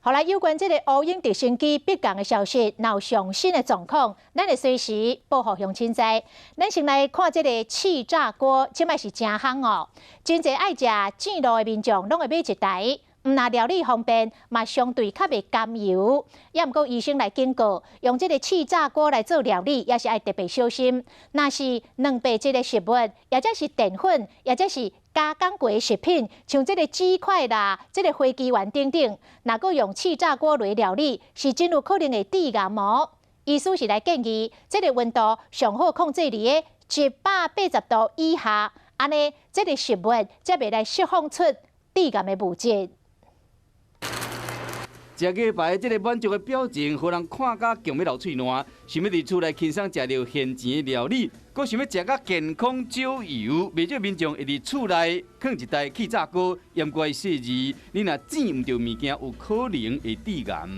好來，有關這个烏鷹直升機迫降的消息，若有上新的狀況，咱會隨時報予鄉親知。咱先來看這个氣炸鍋，這擺是誠夯哦。真濟愛食煎爐的民眾，攏會買一台。毋但料理方便，嘛相對較袂甘油。也毋過醫生來警告，用這个氣炸鍋來做料理，也是愛特別小心。若是蛋白質的食物，抑者是澱粉，抑者是加工過的食品，像這个雞塊啦、這个花枝丸等等，若閣用氣炸鍋來料理，是真有可能會致癌哦。醫師是來建議，這个溫度上好控制佇咧180度以下，按呢，這个食物才袂來釋放出致癌的物質。食雞排這个滿足的表情，予人看甲強欲流喙瀾，想欲佇厝內輕鬆食著現錢的料理，閣想欲食甲健康少油，袂少民眾會佇厝內囥一台氣炸鍋，毋過細膩，你若煎毋著物件，有可能會致癌。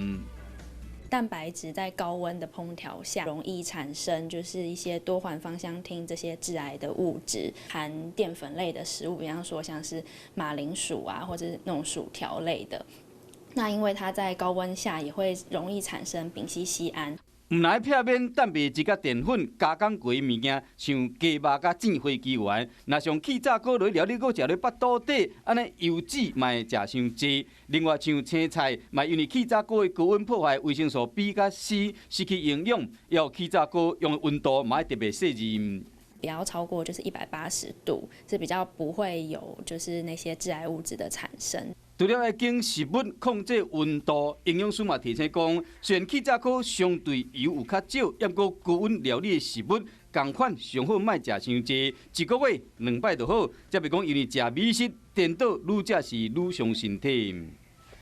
蛋白質在高溫的烹調下，容易產生就是一些多環芳香烴這些致癌的物質。含澱粉類的食物，比方說像是馬鈴薯啊，或者是那種薯條類的。那因為它在高溫下也會容易產生丙烯酰胺。毋但避免蛋白質佮澱粉加工過的物件，像雞肉佮煎花枝丸，若是用氣炸鍋來料理，閣食咧腹肚底，按呢油脂嘛會食傷濟。另外像青菜，嘛因為氣炸鍋的高溫破壞維生素 B 佮 C，失去營養。猶氣炸鍋用的溫度嘛愛特別細膩。不要超過就是180度，是比較不會有就是那些致癌物質的產生。除了愛揀食物控制溫度，營養師嘛提醒講，雖然氣炸鍋相對油有較少，毋過高溫料理的食物，仝款上好莫食傷濟，一個月兩擺就好，才袂講因為食美食顛倒，愈食是愈傷身體。